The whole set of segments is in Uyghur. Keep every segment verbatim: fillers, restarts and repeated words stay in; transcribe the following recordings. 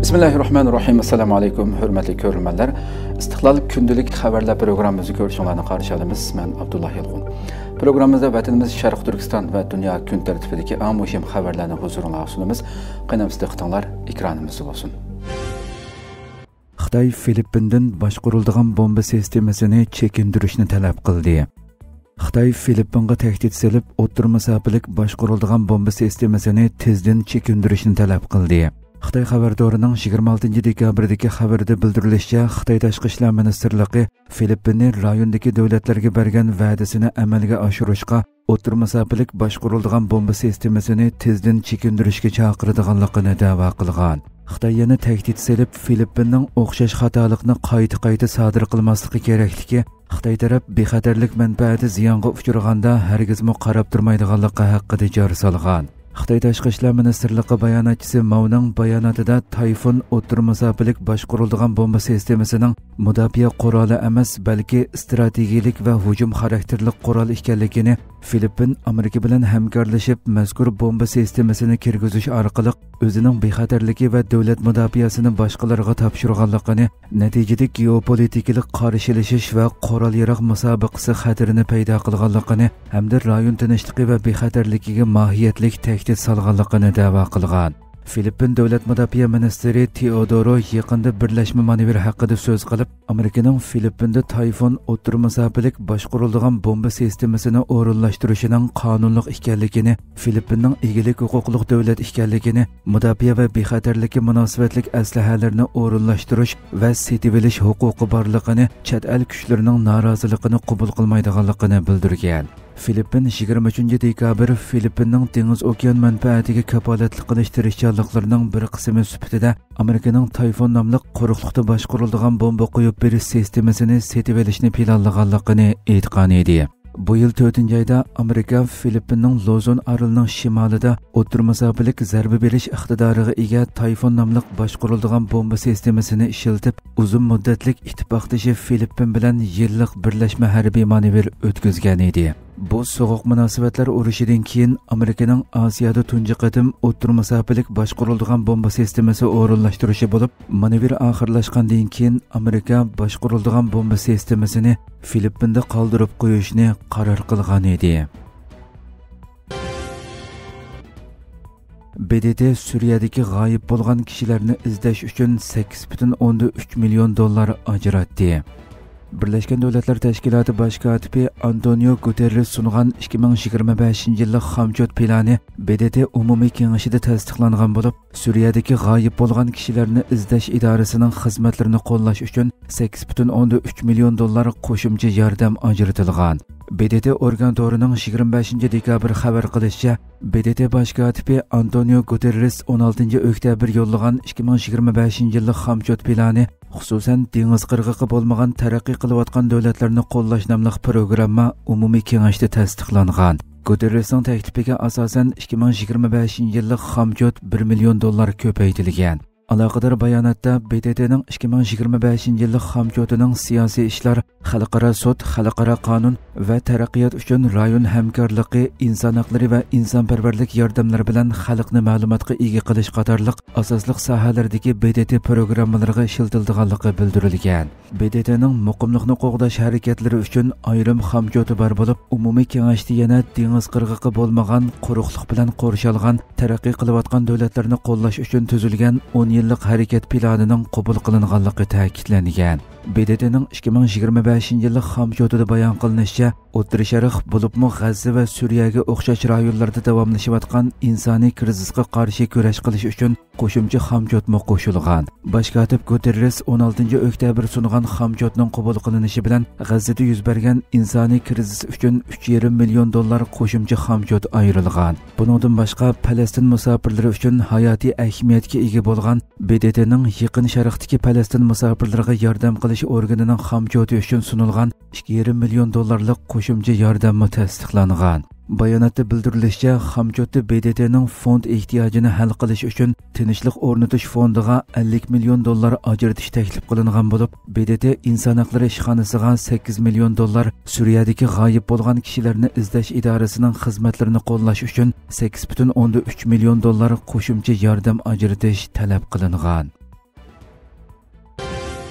بىسمىللاھىررەھمانىررەھىم. ئەسسالامۇ ئەلەيكۇم، ھۆرمەتلىك كۆرۈرمەنلەر. ئىستىقلال كۈندىلىك خەۋەرلەر پروگراممىمىزنى كۆرۈشۈڭلارنى قارشى ئالىمىز. مەن ئابدۇللا يالقۇن. پروگراممىمىزدا ۋەتىنىمىز شەرقىي تۈركىستان ۋە دۇنيا كۈن تەرتىپىدىكى ئەڭ مۇھىم خەۋەرلەرنى ھۇزۇرۇڭلارغا سۇنىمىز. قېنى، دىققىتىڭلار ئېكرانىمىزدا بولسۇن. خىتاي فىلىپپىندىن باشقۇرۇلىدىغان بومبا سىستېمىسىنى چېكىندۈرۈشنى تەلەپ قىلدى. خىتاي فىلىپپىنغا تەھدىت سېلىپ، ئوتتۇرا مۇساپىلىك باشقۇرۇلىدىغان بومبا سىستېمىسىنى تېزدىن چېكىندۈرۈشنى تەلەپ قىلدى. خىتاي خەۋەر تورىنىڭ يىگىرمە ئالتىنچى دېكابىردىكى خەۋىرىدە بىلدۈرۈلۈشىچە، خىتاي تاشقى ئىشلار مىنىستىرلىقى فىلىپپىننى رايوندىكى دۆلەتلەرگە بەرگەن ۋەدىسىنى ئەمەلگە ئاشۇرۇشقا، ئوتتۇرا مۇساپىلىك باشقۇرۇلىدىغان بومبا سىستېمىسىنى تېزدىن چېكىندۈرۈشكە چاقىرىدىغانلىقىنى دەۋا قىلغان. خىتاي يەنە تەھدىت سېلىپ، فىلىپپىننىڭ ئوخشاش خاتالىقنى قايتا-قايتا سادىر قىلماسلىقى كېرەكلىكى، خىتاي تەرەپ بىخەتەرلىك مەنپەئەتى زىيانغا ئۇچرىغاندا ھەرگىزمۇ قاراپ تۇرمايدىغانلىقى ھەققىدە جار سالغان. خىتاي تاشقى ئىشلار مىنىستىرلىقى باياناتچىسى ماۋنىڭ باياناتىدا تايفۇن ئوتتۇرا مۇساپىلىك باشقۇرۇلىدىغان بومبا سىستېمىسىنىڭ مۇداپىئە قورالى ئەمەس، بەلكى ئىستراتېگىيىلىك ۋە ھۇجۇم خاراكتېرلىك قورال ئىكەنلىكىنى، فىلىپپىن ئامېرىكا بىلەن ھەمكارلىشىپ مەزكۇر بومبا سىستېمىسىنى كىرگۈزۈش ئارقىلىق ئۆزىنىڭ بىخەتەرلىكى ۋە دۆلەت مۇداپىئەسىنى باشقىلارغا تاپشۇرغانلىقىنى، نەتىجىدە گېئوپولىتىكىلىق قارشىلىشىش ۋە قورال-ياراغ مۇسابىقىسى خەتىرىنى پەيدا قىلغانلىقىنى ھەمدە رايون تىنچلىقى ۋە بىخەتەرلىكىگە ماھىيەتلىك تەھدىت سالغانلىقىنى دەۋا قىلغان. فىلىپپىن دۆلەت مۇداپىئە مىنىستىرى تېئودورو يېقىندا بىرلەشمە مانېۋىر ھەققىدە سۆز قىلىپ، ئامېرىكىنىڭ فىلىپپىندا تايفۇن ئوتتۇرا مۇساپىلىك باشقۇرۇلىدىغان بومبا سىستېمىسىنى ئورۇنلاشتۇرۇشىنىڭ قانۇنلۇق ئىكەنلىكىنى، فىلىپپىننىڭ ئىگىلىك ھوقۇقلۇق دۆلەت ئىكەنلىكىنى، مۇداپىئە ۋە بىخەتەرلىككە مۇناسىۋەتلىك ئەسلىھەلەرنى ئورۇنلاشتۇرۇش ۋە سېتىۋېلىش ھوقۇقى بارلىقىنى، چەت ئەل كۈچلىرىنىڭ نارازىلىقىنى قوبۇل قىلمايدىغانلىقىنى بىلدۈرگەن. فىلىپپىن يىگىرمە ئۈچىنچى دېكابىر فىلىپپىننىڭ دېڭىز ئوكيان مەنپەئەتىگە كاپالەتلىك قىلىش تىرىشچانلىقلىرىنىڭ بىر قىسمى سۈپىتىدە ئامېرىكىنىڭ تايفۇن ناملىق قۇرۇقلۇقتا باشقۇرۇلىدىغان بومبا قويۇپ بېرىش سىستېمىسىنى سېتىۋېلىشنى پىلانلىغانلىقىنى ئېيتقان ئىدى. بۇ يىل تۆتىنچى ئايدا ئامېرىكا فىلىپپىننىڭ لوزون ئارىلىنىڭ شىمالىدا ئوتتۇرا مۇساپىلىك زەربە بېرىش ئىقتىدارىغا ئىگە تايفۇن ناملىق باشقۇرۇلىدىغان بومبا سىستېمىسىنى ئىشلىتىپ، ئۇزۇن مۇددەتلىك ئىتتىپاقدىشى فىلىپپىن بىلەن يىللىق بىرلەشمە ھەربىي مانېۋىر ئۆتكۈزگەن ئىدى. بۇ سوغۇق مۇناسىۋەتلەر ئۇرۇشىدىن كېيىن ئامېرىكىنىڭ ئاسىيادا تۇنجى قېتىم ئوتتۇرا مۇساپىلىك باشقۇرۇلىدىغان بومبا سىستېمىسى ئورۇنلاشتۇرۇشى بولۇپ، مانېۋىر ئاخىرلاشقاندىن كېيىن ئامېرىكا باشقۇرۇلىدىغان بومبا سىستېمىسىنى فىلىپپىندا قالدۇرۇپ قويۇشنى قارار قىلغان ئىدى. ب د ت سۈرىيەدىكى غايىب بولغان كىشىلەرنى ئىزدەش ئۈچۈن سەككىز پۈتۈن ئوندىن ئۈچ مىليون دوللار ئاجراتتى. بىرلەشكەن دۆلەتلەر تەشكىلاتى باش كاتىپى ئانتونىيو گۇتېررېس سۇنغان ئىككى مىڭ يىگىرمە بەشىنچى يىللىق خامچوت پىلانى ب د ت ئومۇمىي كېڭىشىدە تەستىقلانغان بولۇپ، سۈرىيەدىكى غايىب بولغان كىشىلەرنى ئىزدەش ئىدارىسىنىڭ خىزمەتلىرىنى قوللاش ئۈچۈن سەككىز پۈتۈن ئوندىن ئۈچ مىليون دوللار قوشۇمچە ياردەم ئاجرىتىلغان. ب د ت ئورگان تورىنىڭ يىگىرمە بەشىنچى دېكابىر خەۋەر قىلىشىچە، ب د ت باش كاتىپى ئانتونىيو گۇتېررېس ئون ئالتىنچى ئۆكتەبىر يوللىغان ئىككى مىڭ يىگىرمە بەشىنچى يىللىق خامچوت پىلانى، خۇسۇسەن، دېڭىز قىرغىقى بولمىغان تەرەققىي قىلىۋاتقان دۆلەتلەرنى قوللاش ناملىق پروگرامما ئومۇمىي كېڭەشتە تەستىقلانغان. گۇتېررېسنىڭ تەكلىپىگە ئاساسەن، ئىككى مىڭ يىگىرمە بەشىنچى يىللىق خامچوت بىر مىليون دوللار كۆپەيتىلگەن. ئالاقىدار باياناتتا ب د ت نىڭ ئىككى مىڭ يىگىرمە بەشىنچى يىللىق خامچوتىنىڭ سىياسىي ئىشلار، خەلقئارا سوت، خەلقئارا قانۇن ۋە تەرەققىيات ئۈچۈن رايون ھەمكارلىقى، ئىنسان ھەقلىرى ۋە ئىنسانپەرۋەرلىك ياردەملىرى بىلەن خەلقنى مەلۇماتقا ئىگە قىلىش قاتارلىق ئاساسلىق ساھەلەردىكى ب د ت پروگراممىلىرىغا ئىشلىتىلىدىغانلىقى بىلدۈرۈلگەن. ب د ت نىڭ مۇقىملىقنى قوغداش ھەرىكەتلىرى ئۈچۈن ئايرىم خامچوتى بار بولۇپ، ئومۇمىي كېڭەشتە يەنە دېڭىز قىرغىقى بولمىغان، قۇرۇقلۇق بىلەن قورشالغان، تەرەققىي قىلىۋاتقان دۆلەتلەرنى قوللاش ئۈچۈن تۈزۈلگەن ئون يىللىق ھەرىكەت پىلانىنىڭ قوبۇل قىلىنغانلىقى تەكىتلەنگەن. ب د ت نىڭ ئىككى مىڭ يىگىرمە بەشىنچى يىللىق خامچوتىدا بايان قىلىنىشىچە، ئوتتۇرا شەرق، بولۇپمۇ غەززە ۋە سۈرىيەگە ئوخشاش رايونلاردا داۋاملىشىۋاتقان ئىنسانىي كىرىزىسقا قارشى كۈرەش قىلىش ئۈچۈن قوشۇمچە خامچوتمۇ قوشۇلغان. باش كاتىپ گۇتېررېس ئون ئالتىنچى ئۆكتەبىر سۇنغان خامچوتنىڭ قوبۇل قىلىنىشى بىلەن غەززىدە يۈز بەرگەن ئىنسانىي كىرىزىس ئۈچۈن ئۈچ يېرىم مىليون دوللار قوشۇمچە خامچوت ئايرىلغان. بۇنىڭدىن باشقا، پەلەستىن مۇساپىرلىرى ئۈچۈن ھاياتىي ئەھمىيەتكە ئىگە بولغان ب د ت نىڭ يېقىن شەرقتىكى پەلەستىن مۇساپىرلىرىغا ياردەم قىلىش ئورگىنىنىڭ خامچوتى ئۈچۈن سۇنۇلغان ئىككى يېرىم مىليون دوللارلىق قوشۇمچە ياردەممۇ تەستىقلانغان. باياناتتا بىلدۈرۈلۈشىچە، خامچوتتا ب د ت نىڭ فوند ئېھتىياجىنى ھەل قىلىش ئۈچۈن تىنچلىق ئورنىتىش فوندىغا ئەللىك مىليون دوللار ئاجرىتىش تەكلىپ قىلىنغان بولۇپ، ب د ت ئىنسان ھەقلىرى ئىشخانىسىغا سەككىز مىليون دوللار، سۈرىيەدىكى غايىب بولغان كىشىلەرنى ئىزدەش ئىدارىسىنىڭ خىزمەتلىرىنى قوللاش ئۈچۈن سەككىز پۈتۈن ئوندىن ئۈچ مىليون دوللار قوشۇمچە ياردەم ئاجرىتىش تەلەپ قىلىنغان.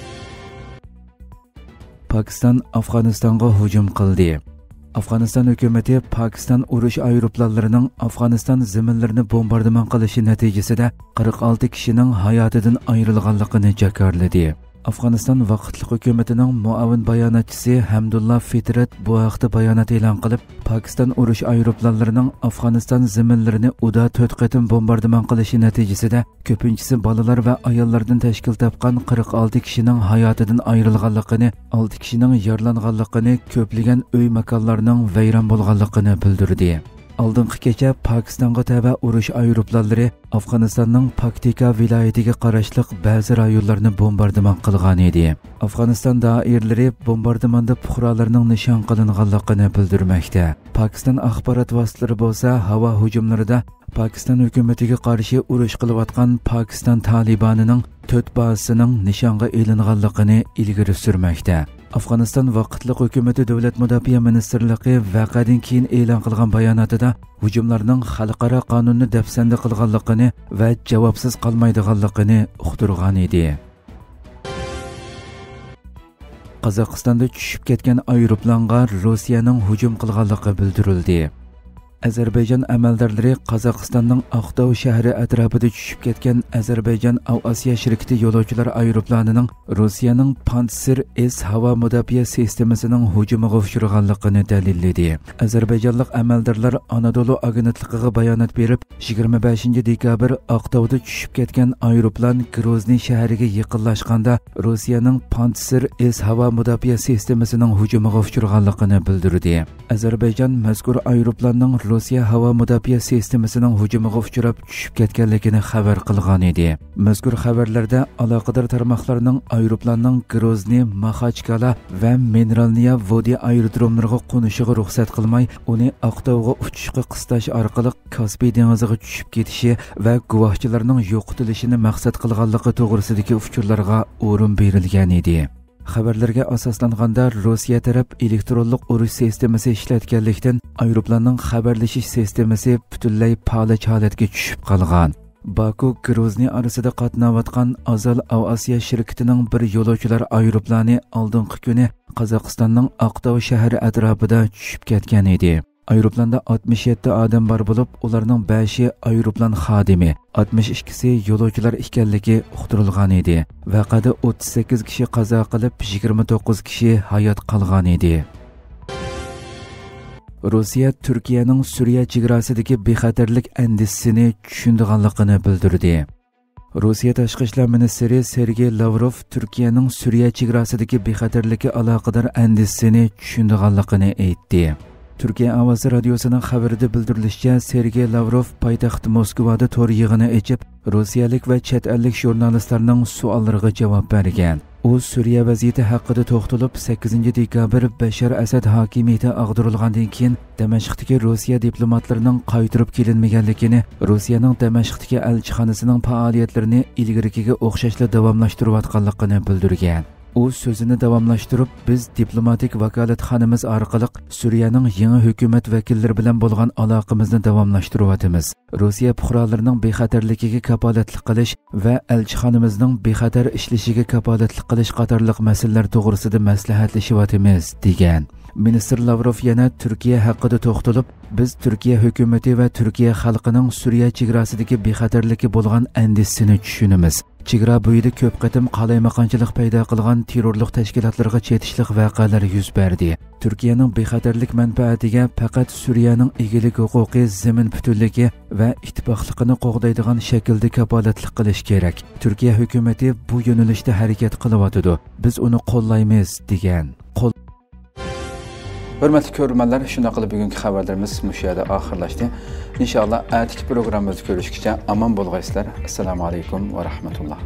پاكىستان ئافغانىستانغا ھۇجۇم قىلدى. ئافغانىستان ھۆكۈمىتى پاكىستان ئۇرۇش ئايروپىلانلىرىنىڭ ئافغانىستان زېمىنلىرىنى بومباردىمان قىلىشى نەتىجىسىدە قىرىق ئالتە كىشىنىڭ ھاياتىدىن ئايرىلغانلىقىنى جاكارلىدى. ئافغانىستان ۋاقىتلىق ھۆكۈمىتىنىڭ مۇئاۋىن باياناتچىسى ھەمدۇللا فىترەت بۇ ھەقتە بايانات ئېلان قىلىپ، پاكىستان ئۇرۇش ئايروپىلانلىرىنىڭ ئافغانىستان زېمىنلىرىنى ئۇدا تۆت قېتىم بومباردىمان قىلىشى نەتىجىسىدە، كۆپىنچىسى بالىلار ۋە ئاياللاردىن تەشكىل تاپقان قىرىق ئالتە كىشىنىڭ ھاياتىدىن ئايرىلغانلىقىنى، ئالتە كىشىنىڭ يارىلانغانلىقىنى، كۆپلىگەن ئۆي ماكانلارنىڭ ۋەيران بولغانلىقىنى بىلدۈردى. ئالدىنقى كېچە پاكىستانغا تەۋە ئۇرۇش ئايروپىلانلىرى ئافغانىستاننىڭ پاكتىكا ۋىلايىتىگە قاراشلىق بەزى رايونلارنى بومباردىمان قىلغان ئىدى. ئافغانىستان دائىرىلىرى بومباردىماندا پۇقرالارنىڭ نىشان قىلىنغانلىقىنى بىلدۈرمەكتە. پاكىستان ئاخبارات ۋاسىتىلىرى بولسا ھاۋا ھۇجۇملىرىدا پاكىستان ھۆكۈمىتىگە قارشى ئۇرۇش قىلىۋاتقان پاكىستان تالىبانىنىڭ تۆت بازىسىنىڭ نىشانغا ئېلىنغانلىقىنى ئىلگىرى سۈرمەكتە. ئافغانىستان ۋاقىتلىق ھۆكۈمىتى دۆلەت مۇداپىئە مىنىستىرلىقى ۋەقەدىن كېيىن ئېلان قىلغان باياناتىدا، ھۇجۇملارنىڭ خەلقئارا قانۇننى دەپسەندە قىلغانلىقىنى ۋە جاۋابسىز قالمايدىغانلىقىنى ئۇقتۇرغان ئىدى. قازاقىستاندا چۈشۈپ كەتكەن ئايروپىلانغا روسىيەنىڭ ھۇجۇم قىلغانلىقى بىلدۈرۈلدى. ئەزەربەيجان ئەمەلدارلىرى قازاقىستاننىڭ ئاقتاۋ شەھىرى ئەتراپىدا چۈشۈپ كەتكەن ئەزەربەيجان ئاۋىئاتسىيە شىركىتى يولۇچىلار ئايروپىلانىنىڭ روسىيەنىڭ پانتسىر ئېس ھاۋا مۇداپىئە سىستېمىسىنىڭ ھۇجۇمىغا ئۇچرىغانلىقىنى دەلىللىدى. ئەزەربەيجانلىق ئەمەلدارلار ئانادولۇ ئاگېنتلىقىغا بايانات بېرىپ، يىگىرمە بەشىنچى دېكابىر ئاقتاۋدا چۈشۈپ كەتكەن ئايروپىلان گروزنىي شەھىرىگە يېقىنلاشقاندا، روسىيەنىڭ پانتسىر ئېس ھاۋا مۇداپىئە سىستېمىسىنىڭ ھۇجۇمىغا ئۇچرىغانلىقىنى بىلدۈردى. ئەزەربەيجان مەزكۇر ئايروپىلاننىڭ روسىيە ھاۋا مۇداپىئە سىستېمىسىنىڭ ھۇجۇمىغا ئۇچراپ چۈشۈپ كەتكەنلىكىنى خەۋەر قىلغان ئىدى. مەزكۇر خەۋەرلەردە ئالاقىدار تارماقلارنىڭ ئايروپىلاننىڭ گروزنىي، ماخاچكالا ۋە مىنېرالنىيە ۋودى ئايرودروملىرىغا قونۇشىغا رۇخسەت قىلماي، ئۇنى ئاقتاۋغا ئۇچۇشقا قىستاش ئارقىلىق كاسپىي دېڭىزىغا چۈشۈپ كېتىشى ۋە گۇۋاھچىلارنىڭ يوقىتىلىشىنى مەقسەت قىلغانلىقى توغرىسىدىكى ئۇچۇرلارغا ئورۇن بېرىلگەن ئىدى. خەۋەرلەرگە ئاساسلانغاندا، روسىيە تەرەپ ئېلېكترونلۇق ئۇرۇش سىستېمىسى ئىشلەتكەنلىكتىن، ئايروپىلاننىڭ خەۋەرلىشىش سىستېمىسى پۈتۈنلەي پالەچ ھالەتكە چۈشۈپ قالغان. باكۇ گروزنىي ئارىسىدا قاتناۋاتقان ئازال ئاۋىئاتسىيە شىركىتىنىڭ بىر يولۇچىلار ئايروپىلانى ئالدىنقى كۈنى قازاقىستاننىڭ ئاقتاۋ شەھىرى ئەتراپىدا چۈشۈپ كەتكەن ئىدى. ئايروپىلاندا ئاتمىش يەتتە ئادەم بار بولۇپ، ئۇلارنىڭ بەشى ئايروپىلان خادىمى، ئاتمىش ئىككىسى يولۇچىلار ئىكەنلىكى ئۇقتۇرۇلغان ئىدى. ۋەقەدە ئوتتۇز سەككىز كىشى قازا قىلىپ، يىگىرمە توققۇز كىشى ھايات قالغان ئىدى. روسىيە تۈركىيەنىڭ سۈرىيە چېگراسىدىكى بىخەتەرلىك ئەندىزىسىنى چۈشىنىدىغانلىقىنى بىلدۈردى. روسىيە تاشقى ئىشلار مىنىستىرى سېرگېي لاۋروف تۈركىيەنىڭ سۈرىيە چېگراسىدىكى بىخەتەرلىككە ئالاقىدار ئەندىزىسىنى چۈشىنىدىغانلىقىنى ئېيتتى. تۈركىيە ئاۋازى رادىيوسىنىڭ خەۋىرىدە بىلدۈرۈلۈشىچە، سېرگېي لاۋروف پايتەخت موسكۋادا تور يىغىنى ئېچىپ، روسىيەلىك ۋە چەت ئەللىك ژۇرنالىستلارنىڭ سوئاللىرىغا جاۋاب بەرگەن. ئۇ سۈرىيە ۋەزىيىتى ھەققىدە توختىلىپ، سەككىزىنچى دېكابىر بەشار ئەسەد ھاكىمىيىتى ئاغدۇرۇلغاندىن كېيىن، دىمەشقتىكى روسىيە دىپلوماتلىرىنىڭ قايتۇرۇپ كېلىنمىگەنلىكىنى، روسىيەنىڭ دىمەشقتىكى ئەلچىخانىسىنىڭ پائالىيەتلىرىنى ئىلگىرىكىگە ئوخشاشلا داۋاملاشتۇرۇۋاتقانلىقىنى بىلدۈرگەن. ئۇ سۆزىنى داۋاملاشتۇرۇپ، بىز دىپلوماتىك ۋاكالەتخانىمىز ئارقىلىق سۈرىيەنىڭ يېڭى ھۆكۈمەت ۋەكىللىرى بىلەن بولغان ئالاقىمىزنى داۋاملاشتۇرۇۋاتىمىز. روسىيە پۇقرالىرىنىڭ بىخەتەرلىكىگە كاپالەتلىك قىلىش ۋە ئەلچىخانىمىزنىڭ بىخەتەر ئىشلىشىگە كاپالەتلىك قىلىش قاتارلىق مەسىلىلەر توغرىسىدا مەسلىھەتلىشىۋاتىمىز، دېگەن. مىنىستىر لاۋروف يەنە تۈركىيە ھەققىدە توختىلىپ، بىز تۈركىيە ھۆكۈمىتى ۋە تۈركىيە خەلقىنىڭ سۈرىيە چېگراسىدىكى بىخەتەرلىككە بولغان ئەندىشىسىنى چۈشىنىمىز. چېگرا بويىدا كۆپ قېتىم قالايمىقانچىلىق پەيدا قىلغان تېررورلۇق تەشكىلاتلىرىغا چېتىشلىق ۋەقەلەر يۈز بەردى. تۈركىيەنىڭ بىخەتەرلىك مەنپەئەتىگە پەقەت سۈرىيەنىڭ ئىگىلىك ھوقۇقى، زېمىن پۈتۈنلۈكى ۋە ئىتتىپاقلىقىنى قوغدايدىغان شەكىلدە كاپالەتلىك قىلىش كېرەك. تۈركىيە ھۆكۈمىتى بۇ يۆنىلىشتە ھەرىكەت قىلىۋاتىدۇ. بىز ئۇنى قوللايمىز، دېگەن. قول- ھۆرمەتلىك كۆرۈرمەنلەر، شۇنداق قىلىپ بۈگۈنكى خەۋەرلىرىمىز مۇشۇ يەردە ئاخىرلاشتى. ئىنشائاللا، ئەتىكى پروگراممىمىزدا كۆرۈشكىچە ئامان بولغايسىلەر. ئەسسالامۇ ئەلەيكۇم ۋە رەھمەتۇللا.